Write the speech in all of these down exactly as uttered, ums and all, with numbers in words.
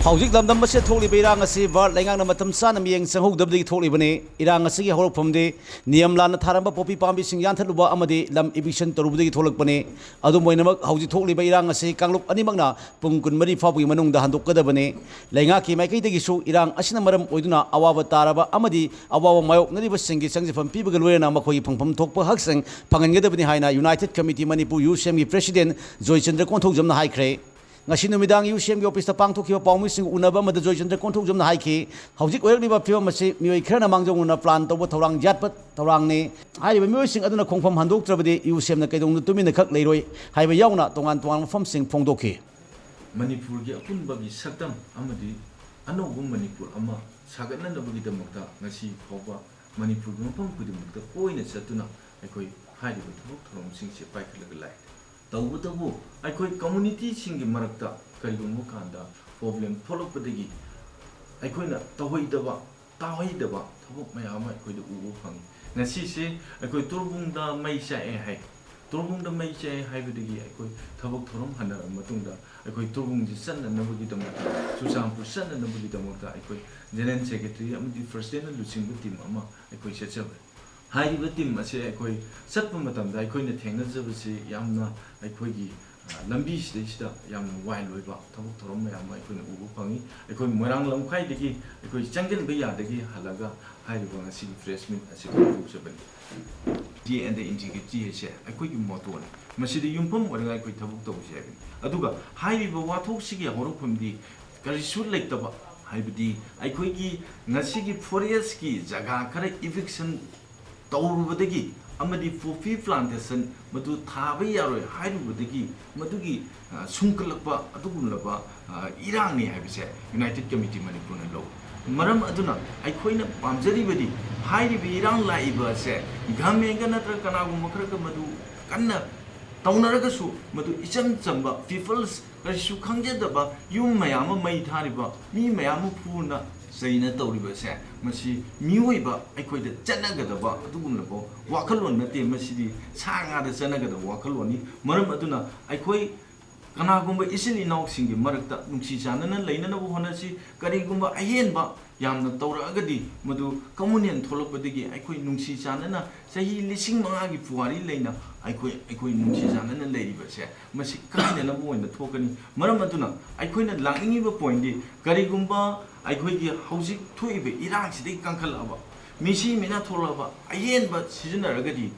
ꯍꯧꯖꯤꯛ ꯂꯝꯗꯝ ꯑꯁꯤꯗ ꯊꯣꯛꯂꯤꯕ ꯏꯔꯥꯡ ꯑꯁꯤ ꯚꯥꯔꯠ ꯂꯩꯉꯥꯛꯅ ꯃꯇꯝ ꯆꯥꯅ ꯃꯤꯠꯌꯦꯡ ꯆꯪꯍꯧꯗꯕꯗꯒꯤ ꯊꯣꯛꯂꯤꯕꯅꯤ꯫ ꯏꯔꯥꯡ ꯑꯁꯤꯒꯤ ꯍꯧꯔꯛꯐꯝꯗꯤ ꯅꯤꯌꯝ ꯂꯥꯟꯅ ꯊꯥꯔꯝꯕ ꯄꯣꯄꯤ ꯄꯥꯝꯕꯤꯁꯤꯡ ꯌꯥꯟꯊꯠꯂꯨꯕ ꯑꯃꯗꯤ ꯂꯝ ꯏꯚꯤꯛꯁꯟ ꯇꯧꯔꯨꯕꯗꯒꯤ ꯊꯣꯛꯂꯛꯄꯅꯤ꯫ ꯑꯗꯨꯝ ꯑꯣꯏꯅꯃꯛ, ꯍꯧꯖꯤꯛ ꯊꯣꯛꯂꯤꯕ ꯏꯔꯥꯡ ꯑꯁꯤ ꯀꯥꯡꯂꯨꯞ ꯑꯅꯤꯃꯛꯅ ꯄꯨꯡ ꯀꯨꯟꯃꯔꯤ ꯐꯥꯎꯕꯒꯤ ꯃꯅꯨꯡꯗ ꯍꯟꯗꯣꯛꯀꯗꯕꯅꯤ꯫ ꯂꯩꯉꯥꯛꯀꯤ ꯃꯥꯏꯀꯩꯗꯒꯤꯁꯨ ꯏꯔꯥꯡ ꯑꯁꯤꯅ ꯃꯔꯝ ꯑꯣꯏꯗꯨꯅ ꯑꯋꯥꯕ ꯇꯥꯔꯕ ꯑꯃꯗꯤ ꯑꯋꯥꯕ ꯃꯥꯌꯣꯛꯅꯔꯤꯕꯁꯤꯡꯒꯤ ꯆꯪꯖꯐꯝ ꯄꯤꯕꯒ ꯂꯣꯏꯅꯅ ꯃꯈꯣꯏꯒꯤ ꯐꯪꯐꯝ ꯊꯣꯛꯄ ꯍꯛꯁꯤꯡ ꯐꯪꯍꯟꯒꯗꯕꯅꯤ ꯍꯥꯏꯅ United Committee Manipur, ꯌꯨ ꯁꯤ ꯑꯦꯝꯒꯤ ꯄ꯭ꯔꯦꯁꯤꯗꯦꯟꯠ ꯖꯣꯏꯆꯟꯗ꯭ꯔ ꯀꯣꯟꯊꯧꯖꯝꯅ ꯍꯥꯏꯈ꯭ꯔꯦ꯫ ꯉꯁꯤ ꯅꯨꯃꯤꯗꯥꯡ ꯌꯨ ꯁꯤ ꯑꯦꯝꯒꯤ ꯑꯣꯐꯤꯁꯇ ꯄꯥꯡꯊꯣꯛꯈꯤꯕ ꯄꯥꯎꯃꯤꯁꯤꯡꯒ ꯎꯅꯕ ꯑꯃꯗ ꯖꯣꯏꯆꯟꯗ꯭ꯔ ꯀꯣꯟꯊꯧꯖꯝꯅ ꯍꯥꯏꯈꯤ, ꯍꯧꯖꯤꯛ ꯑꯣꯏꯔꯛꯂꯤꯕ ꯐꯤꯕꯝ ꯑꯁꯤ ꯃꯤꯑꯣꯏ ꯈꯔꯅ ꯃꯥꯡꯖꯧꯅꯅ ꯄ꯭ꯂꯥꯟ ꯇꯧꯕ ꯊꯧꯔꯥꯡ ꯌꯥꯠꯄ ꯊꯧꯔꯥꯡꯅꯤ꯫ ꯍꯥꯏꯔꯤꯕ ꯃꯤꯑꯣꯏꯁꯤꯡ ꯑꯗꯨꯅ ꯈꯣꯡꯐꯝ ꯍꯟꯗꯣꯛꯇ꯭ꯔꯕꯗꯤ ꯌꯨ ꯁꯤ ꯑꯦꯝꯅ ꯀꯩꯗꯧꯅꯨꯡꯗ ꯇꯨꯃꯤꯟꯅ ꯈꯛ ꯂꯩꯔꯣꯏ ꯍꯥꯏꯕ ꯌꯥꯎꯅ ꯇꯣꯉꯥꯟ ꯇꯣꯉꯥꯟꯕ ꯋꯥꯐꯝꯁꯤꯡ ꯐꯣꯡꯗꯣꯛꯈꯤ꯫ ꯃꯅꯤꯄꯨꯔꯒꯤ ꯑꯄꯨꯟꯕꯒꯤ ꯁꯛꯇꯝ ꯑꯃꯗꯤ ꯑꯅꯧꯕ ꯃꯅꯤꯄꯨꯔ ꯑꯃ ꯁꯥꯒꯠꯅꯅꯕꯒꯤꯗꯃꯛꯇ ꯉꯁꯤ ꯐꯥꯎꯕ ꯃꯅꯤꯄꯨꯔꯒꯤ ꯃꯐꯝ ꯈꯨꯗꯤꯡꯃꯛꯇ ꯀꯣꯏꯅ ꯆꯠꯇꯨꯅ ꯑꯩꯈꯣꯏ ꯍꯥꯏꯔꯤꯕ ꯊꯕꯛ ꯊꯧꯔꯝꯁꯤꯡꯁꯦ ꯄꯥꯏꯈꯠꯂꯒ ꯂꯥꯛꯏ꯫ ꯇꯧꯕꯇꯕꯨ ꯑꯩꯈꯣꯏ ꯀꯝꯃ꯭ꯌꯨꯅꯤꯇꯤꯁꯤꯡꯒꯤ ꯃꯔꯛꯇ ꯀꯔꯤꯒꯨꯝꯕ ꯀꯥꯟꯗ ꯄ꯭ꯔꯣꯕ꯭ꯂꯦꯝ ꯊꯣꯛꯂꯛꯄꯗꯒꯤ ꯑꯩꯈꯣꯏꯅ ꯇꯧꯍꯩꯗꯕ, ꯇꯥꯍꯩꯗꯕ ꯊꯕꯛ ꯃꯌꯥꯝ ꯑꯃ ꯑꯩꯈꯣꯏꯗ ꯎꯕ ꯐꯪꯉꯤ꯫ ꯉꯁꯤꯁꯦ ꯑꯩꯈꯣꯏ ꯇꯣꯔꯕꯨꯡꯗ ꯃꯩ ꯆꯥꯛꯑꯦ ꯍꯥꯏ꯫ ꯇꯣꯔꯕꯨꯡꯗ ꯃꯩ ꯆꯥꯛꯑꯦ ꯍꯥꯏꯕꯗꯒꯤ ꯑꯩꯈꯣꯏ ꯊꯕꯛ ꯊꯧꯔꯝ ꯍꯟꯅꯔꯕ ꯃꯇꯨꯡꯗ ꯑꯩꯈꯣꯏ ꯇꯣꯔꯕꯨꯡꯁꯤ ꯆꯠꯅꯅꯕꯒꯤꯗꯃꯛꯇ, ꯆꯨꯔꯆꯥꯟꯄꯨꯔ ꯆꯠꯅꯅꯕꯒꯤꯗꯃꯛꯇ ꯑꯩꯈꯣꯏ ꯖꯦꯅꯔꯦꯜ ꯁꯦꯀ꯭ꯔꯦꯇꯔꯤ ꯑꯃꯗꯤ ꯄ꯭ꯔꯁꯤꯗꯦꯟꯠꯅ ꯂꯨꯆꯤꯡꯕ ꯇꯤꯝ ꯑꯃ ꯑꯩꯈꯣꯏ ꯆꯠꯆꯕꯅꯤ꯫ ꯍꯥꯏꯔꯤꯕ ꯇꯤꯝ ꯑꯁꯦ ꯑꯩꯈꯣꯏ ꯆꯠꯄ ꯃꯇꯝꯗ ꯑꯩꯈꯣꯏꯅ ꯊꯦꯡꯅꯖꯕꯁꯤ ꯌꯥꯝꯅ ꯑꯩꯈꯣꯏꯒꯤ, ꯑ, ꯂꯝꯕꯤꯁꯤꯗꯩꯁꯤꯗ ꯌꯥꯝꯅ ꯋꯥꯏꯜ ꯑꯣꯏꯕ ꯊꯕꯛ ꯊꯧꯔꯝ ꯃꯌꯥꯝ ꯑꯃ ꯑꯩꯈꯣꯏꯅ ꯎꯕ ꯐꯪꯉꯤ꯫ ꯑꯩꯈꯣꯏ ꯃꯣꯏꯔꯥꯡ ꯂꯝꯈꯥꯏꯗꯒꯤ ꯑꯩꯈꯣꯏ ꯆꯪꯁꯤꯟꯕ ꯌꯥꯗꯒꯤ ꯍꯜꯂꯒ ꯍꯥꯏꯔꯤꯕ ꯉꯁꯤꯒꯤ ꯄ꯭ꯔꯦꯁ ꯃꯤꯠ ꯑꯁꯤ ꯄꯥꯡꯊꯣꯛꯆꯕꯅꯤ꯫ Unity and the Integrity ꯍꯥꯏꯁꯦ ꯑꯩꯈꯣꯏꯒꯤ ꯃꯣꯇꯣꯅꯤ꯫ ꯃꯁꯤꯗ ꯌꯨꯝꯐꯝ ꯑꯣꯏꯔꯒ ꯑꯩꯈꯣꯏ ꯊꯕꯛ ꯇꯧꯁꯦ ꯍꯥꯏꯕꯅꯤ꯫ ꯑꯗꯨꯒ ꯍꯥꯏꯔꯤꯕ ꯋꯥꯊꯣꯛꯁꯤꯒꯤ ꯍꯧꯔꯛꯐꯝꯗꯤ ꯀꯔꯤꯁꯨ ꯂꯩꯇꯕ, ꯍꯥꯏꯕꯗꯤ ꯑꯩꯈꯣꯏꯒꯤ ꯉꯁꯤꯒꯤ ꯐꯣꯔꯦꯁ꯭ꯠꯀꯤ ꯖꯒꯥ ꯈꯔ ꯏꯚꯤꯛꯁꯟ ꯇꯧꯔꯨꯕꯗꯒꯤ ꯑꯃꯗꯤ ꯄꯣꯄꯤ ꯄ꯭ꯂꯥꯟꯇꯦꯁꯟ ꯃꯗꯨ ꯊꯥꯕ ꯌꯥꯔꯣꯏ ꯍꯥꯏꯔꯨꯕꯗꯒꯤ ꯃꯗꯨꯒꯤ, ꯑ, ꯁꯨꯡꯀꯠꯂꯛꯄ ꯑꯗꯨꯒꯨꯝꯂꯕ, ꯑ, ꯏꯔꯥꯡꯅꯤ ꯍꯥꯏꯕꯁꯦ ꯌꯨꯅꯥꯏꯇꯦꯗ ꯀꯃꯤꯇꯤ ꯃꯅꯤꯄꯨꯔꯅ ꯂꯧꯏ꯫ ꯃꯔꯝ ꯑꯗꯨꯅ ꯑꯩꯈꯣꯏꯅ ꯄꯥꯝꯖꯔꯤꯕꯗꯤ ꯍꯥꯏꯔꯤꯕ ꯏꯔꯥꯡ ꯂꯥꯛꯏꯕ ꯑꯁꯦ ꯒꯚꯔꯟꯃꯦꯟꯠꯒ ꯅꯠꯇ꯭ꯔꯒ ꯀꯅꯥꯒꯨꯝꯕ ꯈꯔꯒ ꯃꯗꯨ ꯀꯟꯅ ꯇꯧꯅꯔꯒꯁꯨ ꯃꯗꯨ ꯏꯆꯝ ꯆꯝꯕ ꯄꯤꯄꯜꯁ ꯀꯔꯤꯁꯨ ꯈꯪꯖꯗꯕ ꯌꯨꯝ ꯃꯌꯥꯝ ꯑꯃ ꯃꯩ ꯊꯥꯔꯤꯕ ꯃꯤ ꯃꯌꯥꯝ ꯑꯃ ꯐꯨꯅ ꯆꯩꯅ ꯇꯧꯔꯤꯕꯁꯦ ꯃꯁꯤ ꯃꯤꯑꯣꯏꯕ ꯑꯩꯈꯣꯏꯗ ꯆꯠꯅꯒꯗꯕ ꯑꯗꯨꯒꯨꯝꯂꯕ ꯋꯥꯈꯜꯂꯣꯟ ꯅꯠꯇꯦ꯫ ꯃꯁꯤꯗꯤ ꯁꯥ ꯉꯥꯗ ꯆꯠꯅꯒꯗꯕ ꯋꯥꯈꯜꯂꯣꯟꯅꯤ꯫ ꯃꯔꯝ ꯑꯗꯨꯅ ꯑꯩꯈꯣꯏ ꯀꯅꯥꯒꯨꯝꯕ ꯏꯆꯤꯜ ꯏꯅꯥꯎꯁꯤꯡꯒꯤ ꯃꯔꯛꯇ ꯅꯨꯡꯁꯤ ꯆꯥꯟꯅꯅ ꯂꯩꯅꯅꯕ ꯍꯣꯠꯅꯁꯤ꯫ ꯀꯔꯤꯒꯨꯝꯕ ꯑꯍꯦꯟꯕ ꯌꯥꯝꯅ ꯇꯧꯔꯛꯑꯒꯗꯤ, ꯃꯗꯨ communion ꯊꯣꯛꯂꯛꯄꯗꯒꯤ ꯑꯩꯈꯣꯏ ꯅꯨꯡꯁꯤ ꯆꯥꯟꯅꯅ ꯆꯍꯤ ꯂꯤꯁꯤꯡ ꯃꯉꯥꯒꯤ ꯄꯨꯋꯥꯔꯤ ꯂꯩꯅ ꯑꯩꯈꯣꯏ, ꯑꯩꯈꯣꯏ ꯅꯨꯡꯁꯤ ꯆꯥꯟꯅꯅ ꯂꯩꯔꯤꯕꯁꯦ, ꯃꯁꯤ ꯀꯥꯏꯅꯅꯕ ꯑꯣꯏꯅ ꯊꯣꯛꯀꯅꯤ꯫ ꯃꯔꯝ ꯑꯗꯨꯅ ꯑꯩꯈꯣꯏꯅ ꯂꯥꯛꯅꯤꯡꯉꯤꯕ pointꯗꯤ, ꯀꯔꯤꯒꯨꯝꯕ ꯑꯩꯈꯣꯏꯒꯤ ꯍꯧꯖꯤꯛ ꯊꯣꯛꯏꯕ ꯏꯔꯥꯡꯁꯤꯗꯒꯤ ꯀꯟꯈꯠꯂꯛꯑꯕ, ꯃꯤꯁꯤ ꯃꯤꯅꯥ ꯊꯣꯛꯂꯛꯑꯕ ꯑꯍꯦꯟꯕ ꯁꯤꯖꯤꯟꯅꯔꯒꯗꯤ,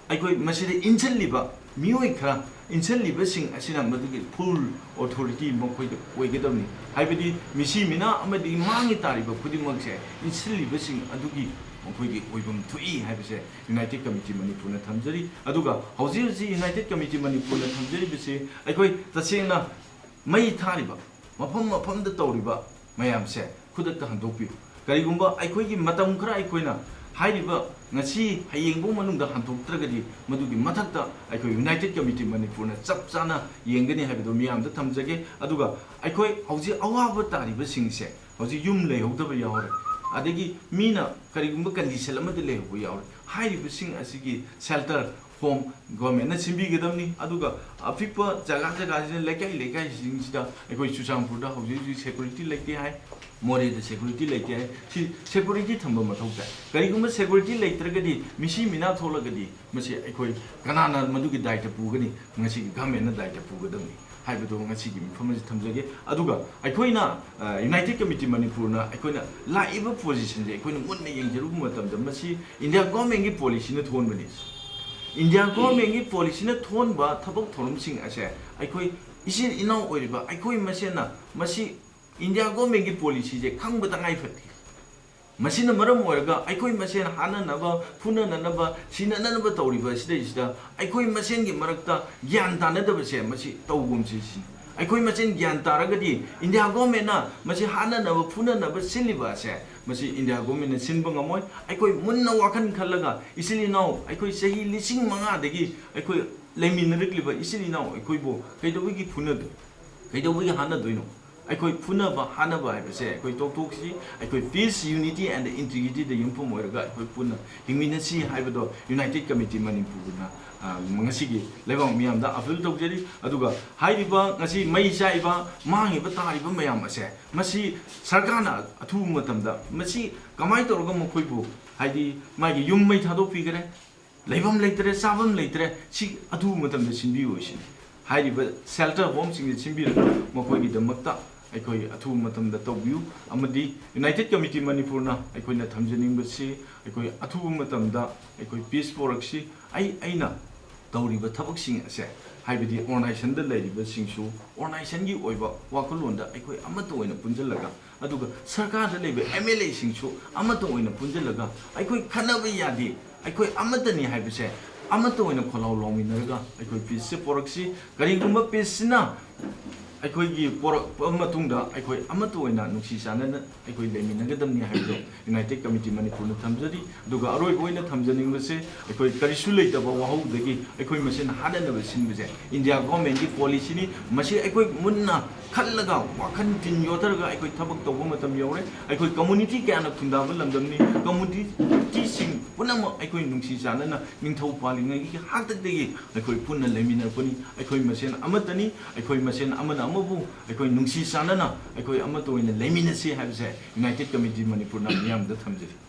ꯑꯩꯈꯣꯏ ꯃꯁꯤꯗ ꯏꯟꯁꯤꯜꯂꯤꯕ ꯃꯤꯑꯣꯏ ꯈꯔ, ꯏꯟꯁꯤꯜꯂꯤꯕꯁꯤꯡ ꯑꯁꯤꯅ ꯃꯗꯨꯒꯤ full authority ꯃꯈꯣꯏꯗ ꯑꯣꯏꯒꯗꯕꯅꯤ꯫ ꯍꯥꯏꯕꯗꯤ ꯃꯤꯁꯤ ꯃꯤꯅꯥ ꯑꯃꯗꯤ ꯃꯥꯡꯉꯤ ꯇꯥꯔꯤꯕ ꯈꯨꯗꯤꯡꯃꯛꯁꯦ ꯏꯟꯁꯤꯜꯂꯤꯕꯁꯤꯡ ꯑꯗꯨꯒꯤ ꯃꯈꯣꯏꯒꯤ ꯑꯣꯏꯐꯝ ꯊꯣꯛꯏ ꯍꯥꯏꯕꯁꯦ United Committee ꯃꯅꯤꯄꯨꯔꯅ ꯊꯝꯖꯔꯤ꯫ ꯑꯗꯨꯒ ꯍꯧꯖꯤꯛ ꯍꯧꯖꯤꯛ United Committee ꯃꯅꯤꯄꯨꯔꯅ ꯊꯝꯖꯔꯤꯕꯁꯤ ꯑꯩꯈꯣꯏ ꯇꯁꯦꯡꯅ ꯃꯩ ꯊꯥꯔꯤꯕ, ꯃꯐꯝ ꯃꯐꯝꯗ ꯇꯧꯔꯤꯕ ꯃꯌꯥꯝꯁꯦ ꯈꯨꯗꯛꯇ ꯍꯟꯗꯣꯛꯄꯤꯌꯨ꯫ ꯀꯔꯤꯒꯨꯝꯕ ꯑꯩꯈꯣꯏꯒꯤ ꯃꯇꯝ ꯈꯔ ꯑꯩꯈꯣꯏꯅ ꯍꯥꯏꯔꯤꯕ ꯉꯁꯤ ꯍꯌꯦꯡꯐꯥꯎ ꯃꯅꯨꯡꯗ ꯍꯟꯗꯣꯛꯇ꯭ꯔꯒꯗꯤ, ꯃꯗꯨꯒꯤ ꯃꯊꯛꯇ ꯑꯩꯈꯣꯏ United Committee ꯃꯅꯤꯄꯨꯔꯅ ꯆꯞ ꯆꯥꯅ ꯌꯦꯡꯒꯅꯤ ꯍꯥꯏꯕꯗꯨ ꯃꯤꯌꯥꯝꯗ ꯊꯝꯖꯒꯦ꯫ ꯑꯗꯨꯒ ꯑꯩꯈꯣꯏ ꯍꯧꯖꯤꯛ ꯑꯋꯥꯕ ꯇꯥꯔꯤꯕꯁꯤꯡꯁꯦ, ꯍꯧꯖꯤꯛ ꯌꯨꯝ ꯂꯩꯍꯧꯗꯕ ꯌꯥꯎꯔꯦ, ꯑꯗꯒꯤ ꯃꯤꯅ ꯀꯔꯤꯒꯨꯝꯕ condition ꯑꯃꯗ ꯂꯩꯍꯧꯕ ꯌꯥꯎꯔꯦ꯫ ꯍꯥꯏꯔꯤꯕꯁꯤꯡ ꯑꯁꯤꯒꯤ shelter home governmentꯅ ꯁꯤꯟꯕꯤꯒꯗꯕꯅꯤ꯫ ꯑꯗꯨꯒ ꯑꯄꯤꯛꯄ ꯖꯒꯥ ꯖꯒꯥꯁꯤꯗ, ꯂꯩꯀꯥꯏ ꯂꯩꯀꯥꯏꯁꯤꯡꯁꯤꯗ, ꯑꯩꯈꯣꯏ ꯆꯨꯔꯆꯥꯟꯄꯨꯔꯗ ꯍꯧꯖꯤꯛ ꯍꯧꯖꯤꯛ security ꯂꯩꯇꯦ ꯍꯥꯏ, ꯃꯣꯔꯦꯗ security ꯂꯩꯇꯦ ꯍꯥꯏ꯫ ꯁꯤ security ꯊꯝꯕ ꯃꯊꯧ ꯇꯥꯏ꯫ ꯀꯔꯤꯒꯨꯝꯕ security ꯂꯩꯇ꯭ꯔꯒꯗꯤ, ꯃꯤꯁꯤ ꯃꯤꯅꯥ ꯊꯣꯛꯂꯒꯗꯤ, ꯃꯁꯤ ꯑꯩꯈꯣꯏ ꯀꯅꯥꯅ ꯃꯗꯨꯒꯤ ꯗꯥꯏꯇ ꯄꯨꯒꯅꯤ? ꯉꯁꯤꯒꯤ governmentꯅ ꯗꯥꯏꯇ ꯄꯨꯒꯗꯕꯅꯤ ꯍꯥꯏꯕꯗꯣ ꯉꯁꯤꯒꯤ ꯃꯐꯝ ꯑꯁꯤ ꯊꯝꯖꯒꯦ꯫ ꯑꯗꯨꯒ ꯑꯩꯈꯣꯏꯅ, ꯑ, United Committee ꯃꯅꯤꯄꯨꯔꯅ ꯑꯩꯈꯣꯏꯅ ꯂꯥꯛꯏꯕ positionꯁꯦ ꯑꯩꯈꯣꯏꯅ ꯃꯨꯟꯅ ꯌꯦꯡꯖꯔꯨꯕ ꯃꯇꯝꯗ, ꯃꯁꯤ India governmentꯒꯤ policyꯅ ꯊꯣꯛꯍꯟꯕꯅꯤ꯫ India governmentꯒꯤ policyꯅ ꯊꯣꯛꯍꯟꯕ ꯊꯕꯛ ꯊꯧꯔꯝꯁꯤꯡ ꯑꯁꯦ ꯑꯩꯈꯣꯏ ꯏꯆꯤꯜ ꯏꯅꯥꯎ ꯑꯣꯏꯔꯤꯕ ꯑꯩꯈꯣꯏ ꯃꯁꯦꯟꯅ ꯃꯁꯤ India governmentꯒꯤ policyꯁꯦ ꯈꯪꯕ ꯇꯉꯥꯏ ꯐꯗꯦ꯫ ꯃꯁꯤꯅ ꯃꯔꯝ ꯑꯣꯏꯔꯒ ꯑꯩꯈꯣꯏ ꯃꯁꯦꯟ ꯍꯥꯠꯅꯅꯕ, ꯐꯨꯅꯅꯅꯕ, ꯁꯤꯅꯅꯅꯕ ꯇꯧꯔꯤꯕ ꯑꯁꯤꯗꯩꯁꯤꯗ ꯑꯩꯈꯣꯏ ꯃꯁꯦꯟꯒꯤ ꯃꯔꯛꯇ ꯒ꯭ꯌꯥꯟ ꯇꯥꯅꯗꯕꯁꯦ ꯃꯁꯤ ꯇꯧꯒꯨꯝꯁꯤ ꯁꯤꯅꯤ꯫ ꯑꯩꯈꯣꯏ ꯃꯁꯦꯟ ꯒ꯭ꯌꯥꯟ ꯇꯥꯔꯒꯗꯤ India governmentꯅ ꯃꯁꯤ ꯍꯥꯠꯅꯅꯕ, ꯐꯨꯅꯅꯕ ꯁꯤꯜꯂꯤꯕ ꯑꯁꯦ ꯃꯁꯤ India governmentꯅ ꯁꯤꯟꯕ ꯉꯝꯃꯣꯏ꯫ ꯑꯩꯈꯣꯏ ꯃꯨꯟꯅ ꯋꯥꯈꯜ ꯈꯜꯂꯒ ꯏꯆꯤꯜ ꯏꯅꯥꯎ ꯑꯩꯈꯣꯏ ꯆꯍꯤ ꯂꯤꯁꯤꯡ ꯃꯉꯥꯗꯒꯤ ꯑꯩꯈꯣꯏ ꯂꯩꯃꯤꯟꯅꯔꯛꯂꯤꯕ ꯏꯆꯤꯜ ꯏꯅꯥꯎ ꯑꯩꯈꯣꯏꯕꯨ ꯀꯩꯗꯧꯕꯒꯤ ꯐꯨꯅꯗꯣꯏ? ꯀꯩꯗꯧꯕꯒꯤ ꯍꯥꯠꯅꯗꯣꯏꯅꯣ? ꯑꯩꯈꯣꯏ ꯐꯨꯅꯕ ꯍꯥꯠꯅꯕ ꯍꯥꯏꯕꯁꯦ ꯑꯩꯈꯣꯏ ꯇꯣꯛꯊꯣꯛꯁꯤ꯫ ꯑꯩꯈꯣꯏ peace, unity and integrityꯗ ꯌꯨꯝꯐꯝ ꯑꯣꯏꯔꯒ ꯑꯩꯈꯣꯏ ꯄꯨꯟꯅ ꯍꯤꯡꯃꯤꯟꯅꯁꯤ ꯍꯥꯏꯕꯗꯣ United Committee ꯃꯅꯤꯄꯨꯔꯅ, ꯑ, ꯉꯁꯤꯒꯤ ꯂꯩꯕꯥꯛ ꯃꯤꯌꯥꯝꯗ appeal ꯇꯧꯖꯔꯤ꯫ ꯑꯗꯨꯒ ꯍꯥꯏꯔꯤꯕ ꯉꯁꯤ ꯃꯩ ꯆꯥꯛꯏꯕ, ꯃꯥꯡꯉꯤꯕ ꯇꯥꯔꯤꯕ ꯃꯌꯥꯝ ꯑꯁꯦ, ꯃꯁꯤ ꯁꯔꯀꯥꯔꯅ ꯑꯊꯨꯕ ꯃꯇꯝꯗ ꯃꯁꯤ ꯀꯃꯥꯏꯅ ꯇꯧꯔꯒ ꯃꯈꯣꯏꯕꯨ, ꯍꯥꯏꯗꯤ ꯃꯥꯒꯤ ꯌꯨꯝ ꯃꯩ ꯊꯥꯗꯣꯛꯄꯤꯈ꯭ꯔꯦ, ꯂꯩꯐꯝ ꯂꯩꯇ꯭ꯔꯦ, ꯆꯥꯐꯝ ꯂꯩꯇ꯭ꯔꯦ, ꯁꯤ ꯑꯊꯨꯕ ꯃꯇꯝꯗ ꯁꯤꯟꯕꯤꯌꯨ ꯁꯤꯅꯤ꯫ ꯍꯥꯏꯔꯤꯕ shelter homeꯁꯤꯡꯁꯦ ꯁꯤꯟꯕꯤꯔꯒ ꯃꯈꯣꯏꯒꯤꯗꯃꯛꯇ ꯑꯩꯈꯣꯏ ꯑꯊꯨꯕ ꯃꯇꯝꯗ ꯇꯧꯕꯤꯌꯨ꯫ ꯑꯃꯗꯤ United Committee ꯃꯅꯤꯄꯨꯔꯅ ꯑꯩꯈꯣꯏꯅ ꯊꯝꯖꯅꯤꯡꯕꯁꯤ, ꯑꯩꯈꯣꯏ ꯑꯊꯨꯕ ꯃꯇꯝꯗ ꯑꯩꯈꯣꯏ peace ꯄꯣꯔꯛꯁꯤ꯫ ꯑꯩ, ꯑꯩꯅ ꯇꯧꯔꯤꯕ ꯊꯕꯛꯁꯤꯡ ꯑꯁꯦ, ꯍꯥꯏꯕꯗꯤ organisationꯗ ꯂꯩꯔꯤꯕꯁꯤꯡꯁꯨ organisationꯒꯤ ꯑꯣꯏꯕ ꯋꯥꯈꯜꯂꯣꯟꯗ ꯑꯩꯈꯣꯏ ꯑꯃꯠꯇ ꯑꯣꯏꯅ ꯄꯨꯟꯁꯤꯜꯂꯒ, ꯑꯗꯨꯒ ꯁꯔꯀꯥꯔꯗ ꯂꯩꯕ MLAꯁꯤꯡꯁꯨ ꯑꯃꯠꯇ ꯑꯣꯏꯅ ꯄꯨꯟꯁꯤꯜꯂꯒ, ꯑꯩꯈꯣꯏ ꯈꯠꯅꯕ ꯌꯥꯗꯦ, ꯑꯩꯈꯣꯏ ꯑꯃꯠꯇꯅꯤ ꯍꯥꯏꯕꯁꯦ ꯑꯃꯠꯇ ꯑꯣꯏꯅ ꯈꯣꯜꯂꯥꯎ ꯂꯥꯎꯃꯤꯟꯅꯔꯒ ꯑꯩꯈꯣꯏ peaceꯁꯦ ꯄꯣꯔꯛꯁꯤ꯫ ꯀꯔꯤꯒꯨꯝꯕ peaceꯁꯤꯅ ꯑꯩꯈꯣꯏꯒꯤ ꯄꯣꯔꯛꯄ ꯃꯇꯨꯡꯗ ꯑꯩꯈꯣꯏ ꯑꯃꯠꯇ ꯑꯣꯏꯅ ꯅꯨꯡꯁꯤ ꯆꯥꯟꯅꯅ ꯑꯩꯈꯣꯏ ꯂꯩꯃꯤꯟꯅꯒꯗꯕꯅꯤ ꯍꯥꯏꯕꯗꯣ United Committee ꯃꯅꯤꯄꯨꯔꯅ ꯊꯝꯖꯔꯤ꯫ ꯑꯗꯨꯒ ꯑꯔꯣꯏꯕ ꯑꯣꯏꯅ ꯊꯝꯖꯅꯤꯡꯕꯁꯦ, ꯑꯩꯈꯣꯏ ꯀꯔꯤꯁꯨ ꯂꯩꯇꯕ ꯋꯥꯍꯧꯕꯗꯒꯤ ꯑꯩꯈꯣꯏ ꯃꯁꯦꯟ ꯍꯥꯠꯅꯅꯕ ꯁꯤꯟꯕꯁꯦ India governmentꯀꯤ policyꯅꯤ꯫ ꯃꯁꯤ ꯑꯩꯈꯣꯏ ꯃꯨꯟꯅ ꯈꯜꯂꯒ, ꯋꯥꯈꯜ ꯇꯤꯟ ꯌꯣꯠꯊꯔꯒ ꯑꯩꯈꯣꯏ ꯊꯕꯛ ꯇꯧꯕ ꯃꯇꯝ ꯌꯧꯔꯦ꯫ ꯑꯩꯈꯣꯏ community ꯀꯌꯥꯅ ꯈꯨꯟꯗꯥꯕ ꯂꯝꯗꯝꯅꯤ꯫ Communityꯁꯤꯡ ꯄꯨꯝꯅꯃꯛ ꯑꯩꯈꯣꯏ ꯅꯨꯡꯁꯤ ꯆꯥꯟꯅꯅ ꯅꯤꯡꯊꯧ ꯄꯥꯜꯂꯤꯉꯩꯒꯤ ꯍꯥꯛꯇꯛꯇꯒꯤ ꯑꯩꯈꯣꯏ ꯄꯨꯟꯅ ꯂꯩꯃꯤꯟꯅꯔꯛꯄꯅꯤ꯫ ꯑꯩꯈꯣꯏ ꯃꯁꯦꯟ ꯑꯃꯠꯇꯅꯤ꯫ ꯑꯩꯈꯣꯏ ꯃꯁꯦꯟ ꯑꯃꯅ ꯑꯃꯕꯨ ꯑꯩꯈꯣꯏ ꯅꯨꯡꯁꯤ ꯆꯥꯟꯅꯅ ꯑꯩꯈꯣꯏ ꯑꯃꯠꯇ ꯑꯣꯏꯅ ꯂꯩꯃꯤꯟꯅꯁꯤ ꯍꯥꯏꯕꯁꯦ United Committee ꯃꯅꯤꯄꯨꯔꯅ ꯃꯤꯌꯥꯝꯗ ꯊꯝꯖꯔꯤ꯫